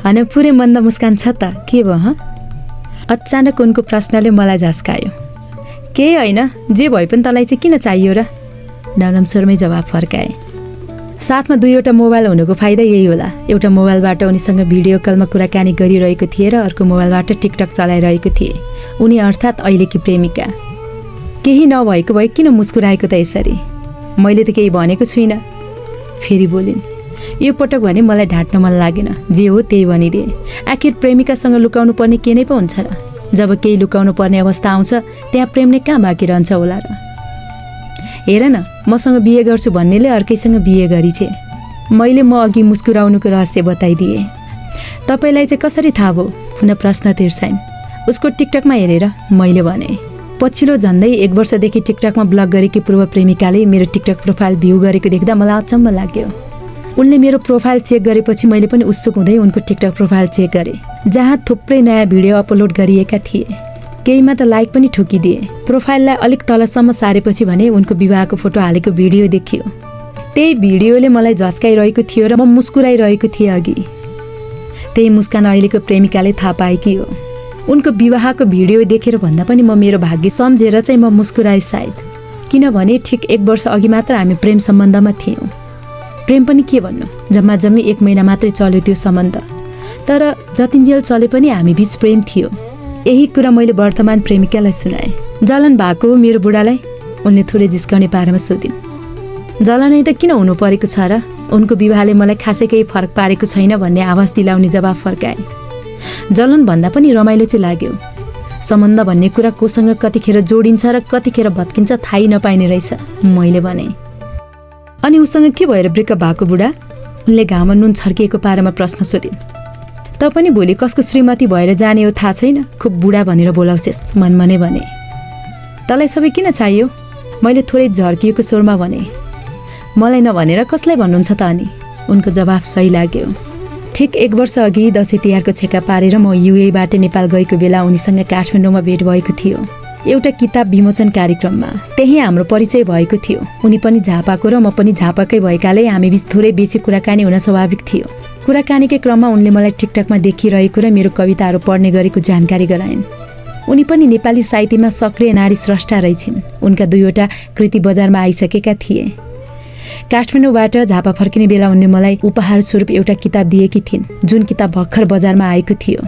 होइन पुरै मन्द मुस्कान छ त के भयो अचानक उनको प्रश्नले मलाई झस्कायो। केही होइन, जे भए पनि तँलाई चाहिँ किन चाहियो र? नरम स्वरमै जवाफ फर्काए। साथमा दुईवटा मोबाइल हुनुको फाइदा यही होला। एउटा मोबाइलबाट उनीसँग भिडियो कलमा कुराकानी गरिरहेको थिएँ र अर्को मोबाइलबाट टिकटक चलाइरहेको थिएँ। उनी अर्थात् अहिलेकी प्रेमिका। केही नभएको भए किन मुस्कुराएको त यसरी? मैले त केही भनेको छुइनँ। फेरि बोलिन्। यो पटक भने मलाई ढाँट्न मन लागेन। जे हो त्यही भनिदिए। आखिर प्रेमिकासँग लुकाउनु पर्ने के नै पो हुन्छ र? जब केही लुकाउनु पर्ने अवस्था आउँछ त्यहाँ प्रेम नै कहाँ बाँकी रहन्छ होला र? हेर न, मसँग बिहे गर्छु भन्नेले अर्कैसँग बिहे गरिछे। मैले म अघि मुस्कुराउनुको रहस्य बताइदिएँ। तपाईँलाई चाहिँ कसरी थाहा भयो? पुनः प्रश्न तिर्साइन्। उसको टिकटकमा हेरेर मैले भने। पछिल्लो झन्डै 1 वर्षदेखि टिकटकमा ब्लग गरेकी पूर्व प्रेमिकाले मेरो टिकटक प्रोफाइल भ्यू गरेको देख्दा मलाई अचम्म लाग्यो। उनले मेरो प्रोफाइल चेक गरेपछि मैले पनि उत्सुक हुँदै उनको टिकटक प्रोफाइल चेक गरेँ, जहाँ थुप्रै नयाँ भिडियो अपलोड गरिएका थिए। केहीमा त लाइक पनि ठोकिदिए। प्रोफाइललाई अलिक तलसम्म सारेपछि भने उनको विवाहको फोटो हालेको भिडियो देखियो। त्यही भिडियोले मलाई झस्काइरहेको थियो र म मुस्कुराइरहेको थिएँ अघि। त्यही मुस्कान अहिलेको प्रेमिकाले थाहा पाएकी हो। उनको विवाहको भिडियो देखेर भन्दा पनि म मेरो भाग्य सम्झेर चाहिँ म मुस्कुराएँ सायद। किनभने ठिक 1 वर्ष अघि मात्र हामी प्रेम सम्बन्धमा थियौँ। प्रेम पनि के भन्नु, जम्मा जम्मी 1 महिना मात्रै चल्यो त्यो सम्बन्ध। तर जतिन्जेल चले पनि हामी बीच प्रेम थियो। यही कुरा मैले वर्तमान प्रेमिकालाई सुनाएँ। जलन भएको हो मेरो बुढालाई? उनले थोरै जिस्काउने पारामा सोधिन्। जलनै त किन हुनु परेको छ र? उनको विवाहले मलाई खासै केही फरक पारेको छैन भन्ने आवाज दिलाउने जवाफ फर्काए। जलन भन्दा पनि रमाइलो चाहिँ लाग्यो। सम्बन्ध भन्ने कुरा कोसँग कतिखेर जोडिन्छ र कतिखेर भत्किन्छ थाहै नपाइने रहेछ, मैले भने। अनि उसँग के भएर ब्रेकअप भएको बुढा? उनले घाममा नुन छर्किएको पारामा प्रश्न सोधिन्। त पनि भोलि कसको श्रीमती भएर जाने हो थाहा छैन, खुब बुढा भनेर बोलाउँछेस्, मनमा नै भने। तँलाई सबै किन चाहियो? मैले थोरै झर्किएको स्वरमा भने। मलाई नभनेर कसलाई भन्नुहुन्छ त अनि? उनको जवाफ सही लाग्यो। ठिक 1 वर्ष अघि दसैँ तिहारको छेका पारेर म युएबाट नेपाल गएको बेला उनीसँग काठमाडौँमा भेट भएको थियो, एउटा किताब विमोचन कार्यक्रममा। त्यही हाम्रो परिचय भएको थियो। उनी पनि झापाको र म पनि झापाकै भएकाले हामी बीच थोरै बेसी कुराकानी हुन स्वाभाविक थियो। कुराकानीकै क्रममा उनले मलाई टिकटकमा देखिरहेको र मेरो कविताहरू पढ्ने गरेको जानकारी गराइन्। उनी पनि नेपाली साहित्यमा सक्रिय नारी स्रष्टा रहेछिन्। उनका 2वटा कृति बजारमा आइसकेका थिए। काठमाडौँबाट झापा फर्किने बेला उनले मलाई उपहार स्वरूप एउटा किताब दिएकी थिइन्, जुन किताब भर्खर बजारमा आएको थियो।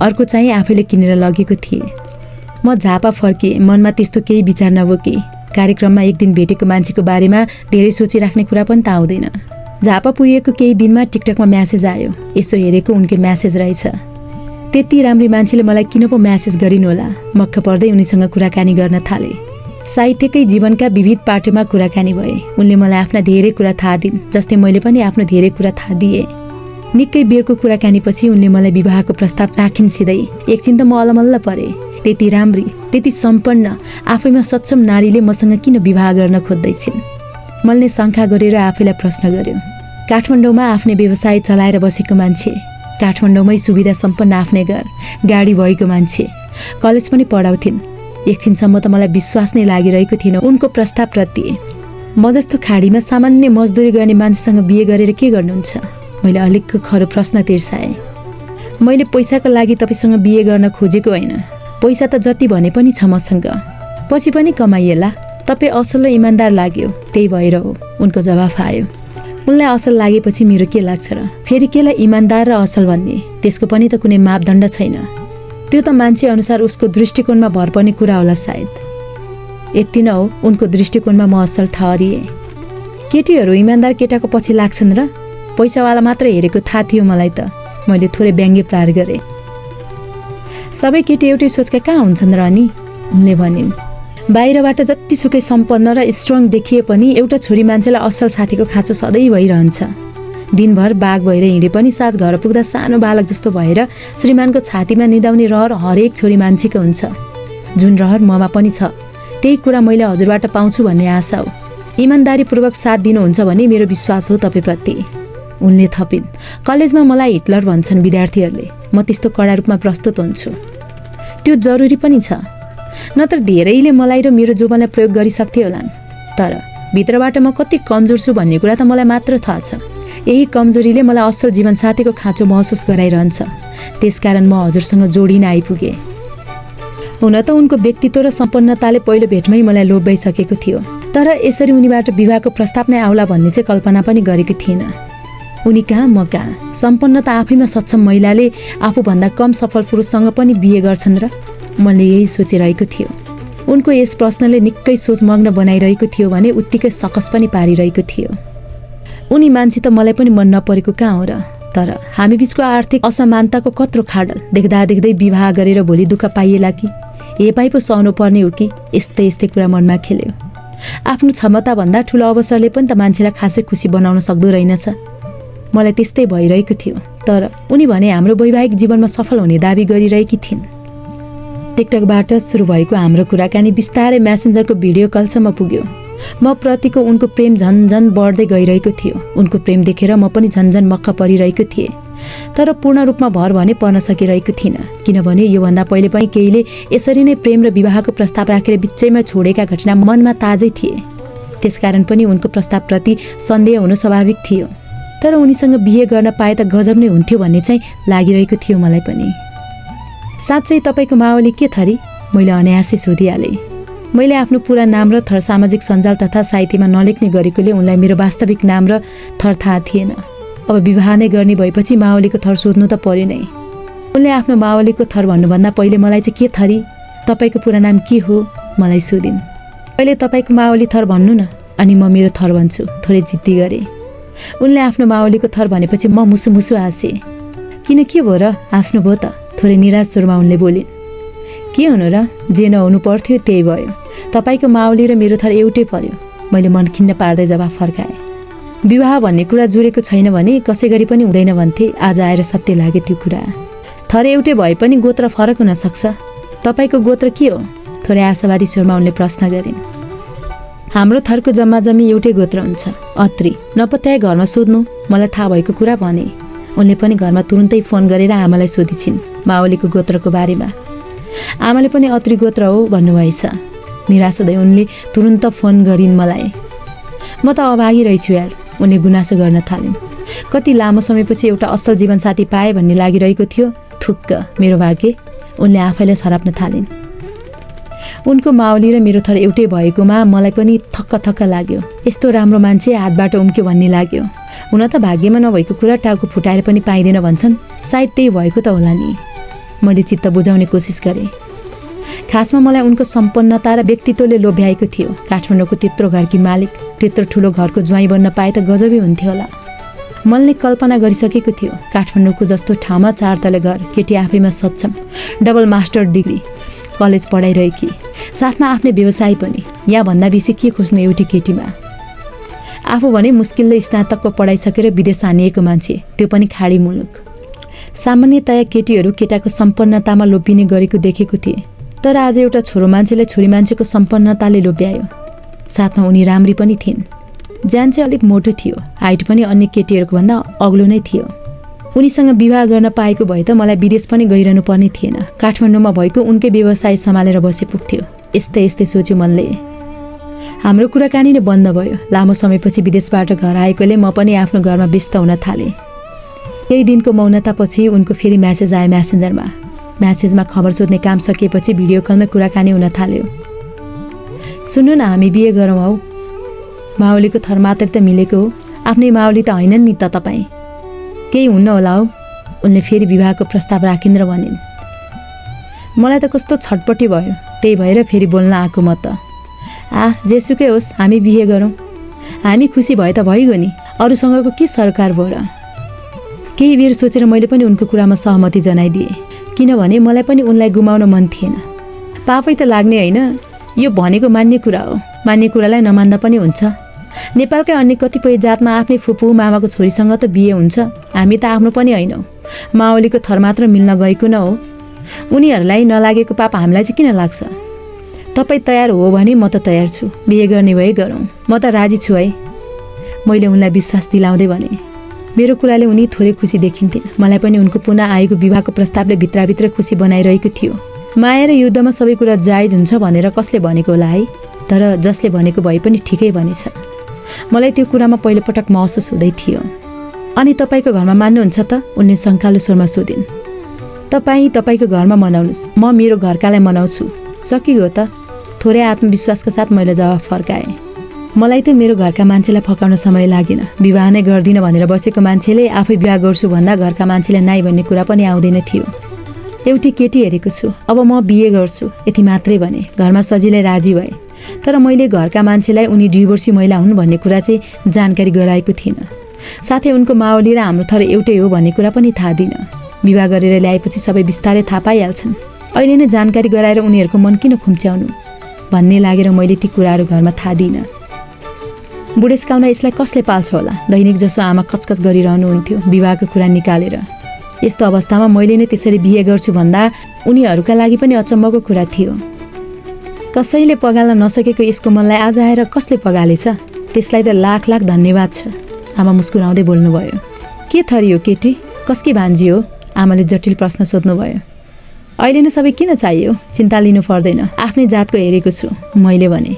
अर्को चाहिँ आफैले किनेर लगेको थिए। म झापा फर्किएँ, मनमा त्यस्तो केही विचार नबोके। कार्यक्रममा एक दिन भेटेको मान्छेको बारेमा धेरै सोचिराख्ने कुरा पनि त आउँदैन। झापा पुगेको केही दिनमा टिकटकमा म्यासेज आयो। यसो हेरेको उनकै म्यासेज रहेछ। त्यति राम्री मान्छेले मलाई किन पो म्यासेज गरिन् होला? मक्ख पर्दै उनीसँग कुराकानी गर्न थाले। साहित्यकै जीवनका विविध पाटोमा कुराकानी भए। उनले मलाई आफ्ना धेरै कुरा थाहा दिन्, जस्तै मैले पनि आफ्नो धेरै कुरा थाहा दिएँ। निकै बेरको कुराकानीपछि उनले मलाई विवाहको प्रस्ताव राखिन् सिधै। एकछिन त म अलमल्ल परेँ। त्यति राम्री, त्यति सम्पन्न, आफैमा सक्षम नारीले मसँग किन विवाह गर्न खोज्दैछिन्? मैले शङ्का गरेर आफैलाई प्रश्न गर्यो। काठमाडौँमा आफ्नै व्यवसाय चलाएर बसेको मान्छे, काठमाडौँमै सुविधा सम्पन्न आफ्नै घर, गाडी भएको मान्छे, कलेज पनि पढाउँथिन्। एकछिनसम्म त मलाई विश्वास नै लागिरहेको थिएन उनको प्रस्तावप्रति। म जस्तो खाडीमा सामान्य मजदुरी गर्ने मान्छेसँग बिहे गरेर के गर्नुहुन्छ? मैले अलिक खरो प्रश्न तिर्साएँ। मैले पैसाको लागि तपाईसँग बिहे गर्न खोजेको होइन। पैसा त जति भने पनि छ मसँग, पछि पनि कमाइएला। तपाईँ असल र इमान्दार लाग्यो, त्यही भएर हो, उनको जवाफ आयो। उनलाई असल लागेपछि मेरो के लाग्छ र? फेरि केलाई इमान्दार र असल भन्ने? त्यसको पनि त कुनै मापदण्ड छैन। त्यो त मान्छे अनुसार उसको दृष्टिकोणमा भर पर्ने कुरा होला सायद। यति न हो, उनको दृष्टिकोणमा म असल ठहरिएँ। केटीहरू इमान्दार केटाको पछि लाग्छन् र? पैसावाला मात्र हेरेको थाहा थियो मलाई त। मैले थोरै व्यङ्ग्य प्रहार गरेँ। सबै केटी एउटै सोचका कहाँ हुन्छन् र अनि? उनले भनिन्। बाहिरबाट जतिसुकै सम्पन्न र स्ट्रङ देखिए पनि एउटा छोरी मान्छेलाई असल साथीको खाँचो सधैँ भइरहन्छ। दिनभर बाघ भएर हिँडे पनि साँझ घर पुग्दा सानो बालक जस्तो भएर श्रीमानको छातीमा निदाउने रहर हरेक छोरी मान्छेको हुन्छ। जुन रहर ममा पनि छ, त्यही कुरा मैले हजुरबाट पाउँछु भन्ने आशा हो। इमान्दारीपूर्वक साथ दिनुहुन्छ भने मेरो विश्वास हो तपाईँप्रति। उनले थपिन्। कलेजमा मलाई हिटलर भन्छन् विद्यार्थीहरूले। म त्यस्तो कडा रूपमा प्रस्तुत हुन्छु। त्यो जरुरी पनि छ। नत्र धेरैले मलाई र मेरो जोबनलाई प्रयोग गरिसक्थे होलान्। तर भित्रबाट म कति कमजोर छु भन्ने कुरा त मलाई मात्र थाहा छ। यही कमजोरीले मलाई असल जीवनसाथीको खाँचो महसुस गराइरहन्छ। त्यसकारण म हजुरसँग जोडिन आइपुगेँ। हुन त उनको व्यक्तित्व र सम्पन्नताले पहिलो भेटमै मलाई लोभ्याइसकेको थियो, तर यसरी उनीबाट विवाहको प्रस्ताव नै आउला भन्ने चाहिँ कल्पना पनि गरेको थिइनँ। उनी कहाँ म कहाँ, सम्पन्नता आफैमा सक्षम महिलाले आफूभन्दा कम सफल पुरुषसँग पनि बिहे गर्छन् र? मैले यही सोचिरहेको थियो। उनको यस प्रश्नले निकै सोचमग्न बनाइरहेको थियो भने उत्तिकै सकस पनि पारिरहेको थियो। उनी मान्छे त मलाई पनि मन नपरेको कहाँ हो र? तर हामी बिचको आर्थिक असमानताको कत्रो खाडल देख्दा देख्दै विवाह गरेर भोलि दुःख पाइएला कि हेपाइ पो सहनु पर्ने हो कि, यस्तै यस्तै कुरा मनमा खेल्यो। आफ्नो क्षमताभन्दा ठुलो अवसरले पनि त मान्छेलाई खासै खुसी बनाउन सक्दो रहेनछ। मलाई त्यस्तै भइरहेको थियो। तर उनी भने हाम्रो वैवाहिक जीवनमा सफल हुने दाबी गरिरहेकी थिइन्। टिकटकबाट सुरु भएको हाम्रो कुराकानी बिस्तारै म्यासेन्जरको भिडियो कलसम्म पुग्यो। म प्रतिको उनको प्रेम झन्झन बढ्दै गइरहेको थियो। उनको प्रेम देखेर म पनि झन्झन मक्ख परिरहेको थिएँ। तर पूर्ण रूपमा भर भने पर्न सकिरहेको थिइनँ, किनभने योभन्दा पहिले पनि केहीले यसरी नै प्रेम र विवाहको प्रस्ताव राखेर बिचैमा छोडेका घटना मनमा ताजै थिए। त्यसकारण पनि उनको प्रस्तावप्रति सन्देह हुनु स्वाभाविक थियो। तर उनीसँग बिहे गर्न पाए त गजब नै हुन्थ्यो भन्ने चाहिँ लागिरहेको थियो मलाई पनि। साँच्चै तपाईँको मावली के थरी? मैले अनायासै सोधिहालेँ। मैले आफ्नो पुरा नाम र थर सामाजिक सञ्जाल तथा साहित्यमा नलेख्ने गरेकोले उनलाई मेरो वास्तविक नाम र थर थाहा थिएन। अब विवाह नै गर्ने भएपछि मावलीको थर सोध्नु त पर्यो नै। उनले आफ्नो मावलीको थर भन्नुभन्दा पहिले मलाई चाहिँ के थरी, तपाईँको पुरा नाम के हो मलाई सोधिन्। पहिले तपाईँको मावली थर भन्नु न, अनि म मेरो थर भन्छु, थोरै जिद्दी गरेँ। उनले आफ्नो मावलीको थर भनेपछि म मुसु मुसु हाँसेँ। किन के भयो र? हाँस्नुभयो त? थोरै निराश स्वरमा उनले बोलिन्। के हुनु र, जे नहुनु पर्थ्यो त्यही भयो। तपाईँको मावली र मेरो थर एउटै पर्यो। मैले मन खिन्न पार्दै जवाफ फर्काएँ। विवाह भन्ने कुरा जुरेको छैन भने कसै गरी पनि हुँदैन भन्थे। आज आएर सत्य लाग्यो त्यो कुरा। थर एउटै भए पनि गोत्र फरक हुन सक्छ। तपाईँको गोत्र के हो? थोरै आशावादी स्वरमा उनले प्रश्न गरिन्। हाम्रो थरको जम्मा जम्मी एउटै गोत्र हुन्छ, अत्री। नपत्याए घरमा सोध्नु, मलाई थाहा भएको कुरा भने। उनले पनि घरमा तुरुन्तै फोन गरेर आमालाई सोधिछिन् मावलीको गोत्रको बारेमा। आमाले पनि अत्री गोत्र हो भन्नुभएछ। निराश हुँदै उनले तुरुन्त फोन गरिन् मलाई। म त अभागी रहेछु यार, उनले गुनासो गर्न थालिन्। कति लामो समयपछि एउटा असल जीवनसाथी पाए भन्ने लागिरहेको थियो। थुक्क मेरो भाग्य, उनले आफैलाई सराप्न थालिन्। उनको मावली र मेरो थर एउटै भएकोमा मलाई पनि थक्क लाग्यो। यस्तो राम्रो मान्छे हातबाट उम्क्यो भन्ने लाग्यो। हुन त भाग्यमा नभएको कुरा टाउको फुटाएर पनि पाइँदैन भन्छन्, सायद त्यही भएको त होला नि। मैले चित्त बुझाउने कोसिस गरेँ। खासमा मलाई उनको सम्पन्नता र व्यक्तित्वले लोभ्याएको थियो। काठमाडौँको त्यत्रो घरकी मालिक, त्यत्रो ठुलो घरको ज्वाइँ बन्न पाए त गजबै हुन्थ्यो होला। मनले कल्पना गरिसकेको थियो काठमाडौँको जस्तो ठाउँमा 4 तले घर, केटी आफैमा सक्षम, डबल मास्टर डिग्री, कलेज पढाइरहेकी, साथमा आफ्नै व्यवसाय पनि। यहाँभन्दा बेसी के खोज्नु एउटी केटीमा? आफू भने मुस्किलले स्नातकको पढाइसकेर विदेश हानिएको मान्छे, त्यो पनि खाडी मुलुक। सामान्यतया केटीहरू केटाको सम्पन्नतामा लोभिने गरेको देखेको थिए। तर आज एउटा छोरो मान्छेले छोरी मान्छेको सम्पन्नताले लोभ्यायो। साथमा उनी राम्री पनि थिइन्। ज्यान चाहिँ अलिक मोटो थियो, हाइट पनि अन्य केटीहरूको भन्दा अग्लो नै थियो। उनीसँग विवाह गर्न पाएको भए त मलाई विदेश पनि गइरहनु पर्ने थिएन। काठमाडौँमा भएको उनकै व्यवसाय सम्हालेर बसे पुग्थ्यो। यस्तै सोच्यो मनले। हाम्रो कुराकानी नै बन्द भयो। लामो समयपछि विदेशबाट घर आएकोले म पनि आफ्नो घरमा व्यस्त हुन थालेँ। केही दिनको मौनतापछि उनको फेरि म्यासेज आयो म्यासेन्जरमा। म्यासेजमा खबर सोध्ने काम सकिएपछि भिडियो कलमा कुराकानी हुन थाल्यो। सुन्नु न, हामी बिहे गरौँ हौ। मावलीको थर मात्र त मिलेको हो, आफ्नै मावली त होइनन् नि त तपाईँ। केही हुन्न होला हौ। उनले फेरि विवाहको प्रस्ताव राखिन् र भनिन्। मलाई त कस्तो छटपटी भयो। त्यही भएर फेरि बोल्न आएको म त। जेसुकै होस्, हामी बिहे गरौँ। हामी खुसी भए त भइगयो नि, अरूसँगको के सरकार भयो र? केही बेर सोचेर मैले पनि उनको कुरामा सहमति जनाइदिएँ, किनभने मलाई पनि उनलाई गुमाउन मन थिएन। पापै त लाग्ने होइन, यो भनेको मान्ने कुरा हो। मान्ने कुरालाई नमान्दा पनि हुन्छ। नेपालकै अन्य कतिपय जातमा आफ्नै फुपू मामाको छोरीसँग त बिहे हुन्छ। हामी त आफ्नो पनि होइनौँ, मावलीको थर मात्र मिल्न गएको न हो। उनीहरूलाई नलागेको पाप हामीलाई चाहिँ किन लाग्छ? तपाईँ तयार हो भने म त तयार छु। बिहे गर्ने भए गरौँ, म त राजी छु है। मैले उनलाई विश्वास दिलाउँदै भने। मेरो कुराले उनी थोरै खुसी देखिन्थिन्। मलाई पनि उनको पुनः आएको विवाहको प्रस्तावले भित्रभित्र खुसी बनाइरहेको थियो। माया र युद्धमा सबै कुरा जायज हुन्छ भनेर कसले भनेको होला है? तर जसले भनेको भए पनि ठिकै भनेछ। मलाई त्यो कुरामा पहिलोपटक महसुस हुँदै थियो। अनि तपाईँको घरमा मान्नुहुन्छ त? उनले शङ्कालु स्वरमा सोधिन्। तपाईँको घरमा मनाउनुहोस्, म मेरो घरकालाई मनाउँछु। सकिगयो त? थोरै आत्मविश्वासका साथ मैले जवाफ फर्काएँ। मलाई त मेरो घरका मान्छेलाई फकाउन समय लागेन। विवाह नै गर्दिनँ भनेर बसेको मान्छेले आफै विवाह गर्छु भन्दा घरका मान्छेले नाइ भन्ने कुरा पनि आउँदैन थियो। एउटी केटी हेरेको छु, अब म बिहे गर्छु, यति मात्रै भने। घरमा सजिलै राजी भए। तर मैले घरका मान्छेलाई उनी डिभोर्सी महिला हुन् भन्ने कुरा चाहिँ जानकारी गराएको थिइनँ। साथै उनको मावली र हाम्रो थर एउटै हो भन्ने कुरा पनि थाहा दिइनँ। विवाह गरेर ल्याएपछि सबै बिस्तारै थाहा पाइहाल्छन्। अहिले नै जानकारी गराएर उनीहरूको मन किन खुम्च्याउनु भन्ने लागेर मैले ती कुराहरू घरमा थाहा दिइनँ। बुढेसकालमा यसलाई कसले पाल्छ होला? दैनिक जसो आमा कचकच गरिरहनुहुन्थ्यो विवाहको कुरा निकालेर। यस्तो अवस्थामा मैले नै त्यसरी बिहे गर्छु भन्दा उनीहरूका लागि पनि अचम्मको कुरा थियो। कसैले पगाल्न नसकेको यसको मनलाई आज आएर कसले पगालेछ? त्यसलाई त लाख लाख धन्यवाद छ। आमा मुस्कुराउँदै बोल्नुभयो। के थरी हो केटी? कसकी भान्जी हो? आमाले जटिल प्रश्न सोध्नुभयो। अहिले नै सबै किन चाहियो? चिन्ता लिनु पर्दैन, आफ्नै जातको हेरेको छु, मैले भने।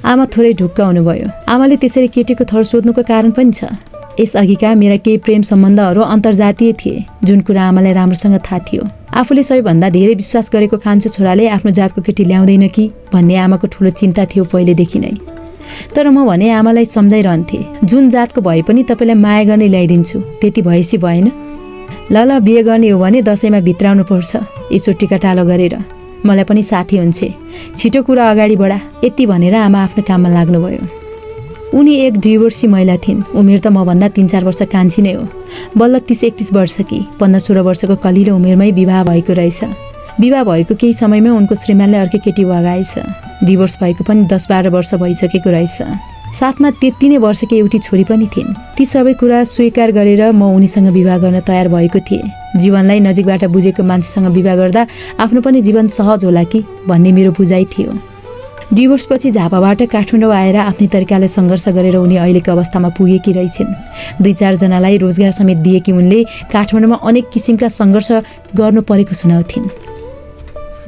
आमा थोरै ढुक्क हुनुभयो। आमाले त्यसरी केटीको थर सोध्नुको कारण पनि छ। यसअघिका मेरा केही प्रेम सम्बन्धहरू अन्तर्जातीय थिए, जुन कुरा आमालाई राम्रोसँग थाहा थियो। आफूले सबैभन्दा धेरै विश्वास गरेको कान्छो छोराले आफ्नो जातको केटी ल्याउँदैन कि भन्ने आमाको ठुलो चिन्ता थियो पहिलेदेखि नै। तर म भने आमालाई सम्झाइरहन्थे, जुन जातको भए पनि तपाईँलाई माया गर्ने ल्याइदिन्छु, त्यति भएपछि भएन? ल बिहे गर्ने हो भने दसैँमा भित्राउनु पर्छ, यसो टिकाटालो गरेर। मलाई पनि साथी हुन्छे, छिटो कुरा अगाडि बढा, यति भनेर आमा आफ्नो काममा लाग्नुभयो। उनी एक डिभोर्सी महिला थिइन्। उमेर त मभन्दा 3-4 वर्ष कान्छी नै हो। बल्ल 30-31 वर्ष कि 15-16 वर्षको कलिलो उमेरमै विवाह भएको रहेछ। विवाह भएको केही समयमै उनको श्रीमानले अर्कै केटी बगाएछ। डिभोर्स भएको पनि 10-12 वर्ष भइसकेको रहेछ। साथमा त्यति नै वर्षकी एउटी छोरी पनि थिइन्। ती सबै कुरा स्वीकार गरेर म उनीसँग विवाह गर्न तयार भएको थिएँ। जीवनलाई नजिकबाट बुझेको मान्छेसँग विवाह गर्दा आफ्नो पनि जीवन सहज होला कि भन्ने मेरो बुझाइ थियो। डिभोर्सपछि झापाबाट काठमाडौँ आएर आफ्नै तरिकाले सङ्घर्ष गरेर उनी अहिलेको अवस्थामा पुगेकी रहेछिन्। 2-4 जनालाई रोजगार समेत दिएकी उनले काठमाडौँमा अनेक किसिमका सङ्घर्ष गर्नु परेको सुनाउँथिन्।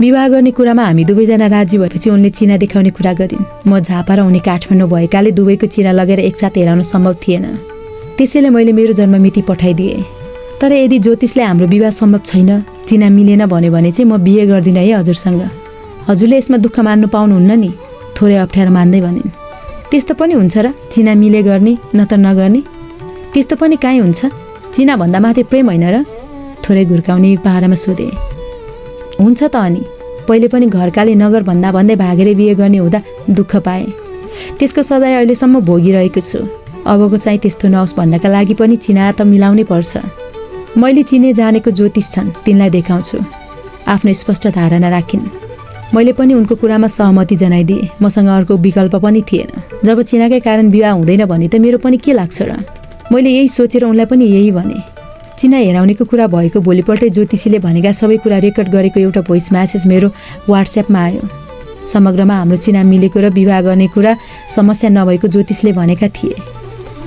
विवाह गर्ने कुरामा हामी दुवैजना राजी भएपछि उनले चिना देखाउने कुरा गरिन्। म झापा र उनी काठमाडौँ भएकाले दुवैको चिना लगेर एकसाथ हेराउन सम्भव थिएन। त्यसैले मैले मेरो जन्ममिति पठाइदिएँ। तर यदि ज्योतिषले हाम्रो विवाह सम्भव छैन, चिना मिलेन भन्यो भने चाहिँ म बिहे गर्दिनँ है हजुरसँग। हजुरले यसमा दुःख मान्नु पाउनुहुन्न नि, थोरै अप्ठ्यारो मान्दै भनिन्। त्यस्तो पनि हुन्छ र? चिना मिले गर्ने न त नगर्ने? त्यस्तो पनि काहीँ हुन्छ? चिना भन्दा माथि प्रेम होइन र? थोरै घुर्काउने पारामा सोधे। हुन्छ त अनि पहिले पनि घरकाले नगर भन्दा भन्दै भागेर बिहे गर्ने हुँदा दुःख पाएँ। त्यसको सजाय अहिलेसम्म भोगिरहेको छु। अबको चाहिँ त्यस्तो नहोस् भन्नका लागि पनि चिना त मिलाउनै पर्छ। मैले चिने जानेको ज्योतिष छन्, तिनलाई देखाउँछु। आफ्नो स्पष्ट धारणा राखिन्। मैले पनि उनको कुरामा सहमति जनाइदिएँ। मसँग अर्को विकल्प पनि थिएन। जब चिनाकै कारण विवाह हुँदैन भने त मेरो पनि के लाग्छ र? मैले यही सोचेर उनलाई पनि यही भने। चिना हेराउनेको कुरा भएको भोलिपल्टै ज्योतिषीले भनेका सबै कुरा रेकर्ड गरेको एउटा भोइस म्यासेज मेरो वाट्सएपमा आयो। समग्रमा हाम्रो चिना मिलेको र विवाह गर्ने कुरा समस्या नभएको ज्योतिषले भनेका थिए।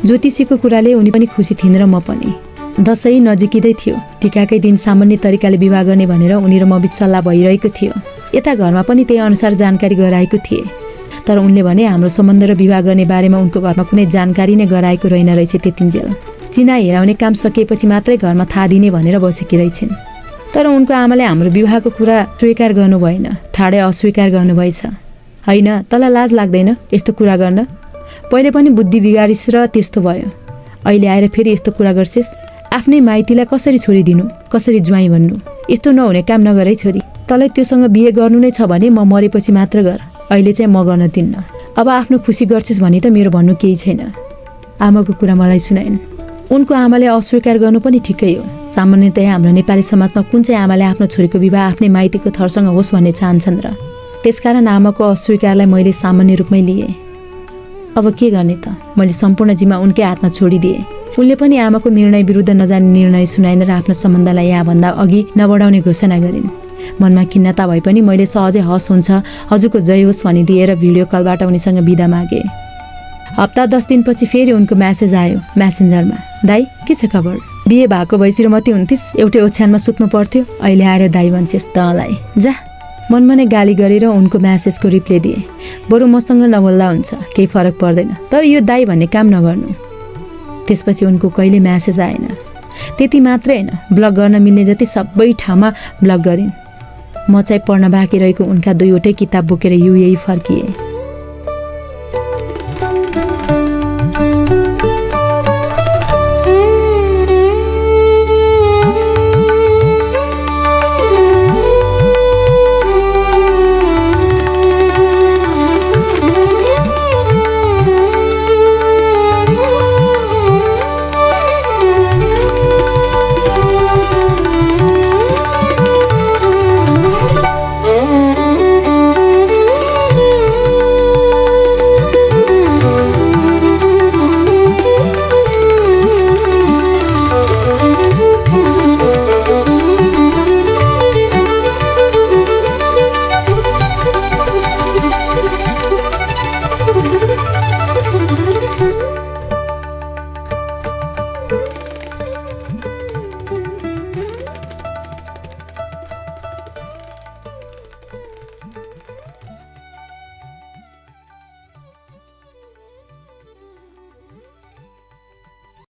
ज्योतिषीको कुराले उनी पनि खुसी थिइन् र म पनि। दसैँ नजिकिँदै थियो। टिकाकै दिन सामान्य तरिकाले विवाह गर्ने भनेर उनी र म बीच सल्लाह भइरहेको थियो। यता घरमा पनि त्यही अनुसार जानकारी गराएको थिए। तर उनले भने हाम्रो सम्बन्ध र विवाह गर्ने बारेमा उनको घरमा कुनै जानकारी नै गराएको रहेन रहेछ त्यतिन्जेल। चिना हेराउने काम सकिएपछि मात्रै घरमा थाहा दिने भनेर बसेकी रहेछिन्। तर उनको आमाले हाम्रो विवाहको कुरा स्वीकार गर्नु भएन, ठाडै अस्वीकार गर्नुभएछ। होइन, तँलाई लाज लाग्दैन यस्तो कुरा गर्न? पहिले पनि बुद्धि बिगारिस र त्यस्तो भयो। अहिले आएर फेरि यस्तो कुरा गर्छिस्? आफ्नै माइतीलाई कसरी छोडिदिनु, कसरी ज्वाइँ भन्नु? यस्तो नहुने काम नगर है छोरी। तँलाई त्योसँग बिहे गर्नु नै छ भने म मरेपछि मात्र गर, अहिले चाहिँ म गर्न दिन्न। अब आफ्नो खुसी गर्छिस् भने त मेरो भन्नु केही छैन। आमाको कुरा मलाई सुनाइन्। उनको आमाले अस्वीकार गर्नु पनि ठिकै हो। सामान्यतया हाम्रो नेपाली समाजमा कुन चाहिँ आमाले आफ्नो छोरीको विवाह आफ्नै माइतीको थरसँग होस् भन्ने चाहन्छन् र? त्यसकारण आमाको अस्वीकारलाई मैले सामान्य रूपमै लिएँ। अब के गर्ने त? मैले सम्पूर्ण जिम्मा उनकै हातमा छोडिदिएँ। उनले पनि आमाको निर्णय विरुद्ध नजाने निर्णय सुनाइन् र आफ्नो सम्बन्धलाई यहाँभन्दा अघि नबढाउने घोषणा गरिन्। मनमा खिन्नता भए पनि मैले सहजै हस् हुन्छ, हजुरको जय होस् भनिदिएर भिडियो कलबाट उनीसँग बिदा मागेँ। हप्ता 10 दिनपछि फेरि उनको म्यासेज आयो म्यासेन्जरमा। दाई, के छ खबर? बिहे भएको भई श्रीमती हुन्थिस्, एउटै ओछ्यानमा सुत्नु पर्थ्यो, अहिले आएर दाई भन्छेस् तँलाई। जा, मनमा नै गाली गरेर उनको म्यासेजको रिप्लाई दिए। बरु मसँग नबोल्दा हुन्छ, केही फरक पर्दैन, तर यो दाइ भन्ने काम नगर्नु। त्यसपछि उनको कहिले म्यासेज आएन। त्यति मात्रै होइन, ब्लक गर्न मिल्ने जति सबै ठाउँमा ब्लक गरिन्। म चाहिँ पढ्न बाँकी रहेको उनका 2वटै किताब बोकेर युएई फर्किएँ।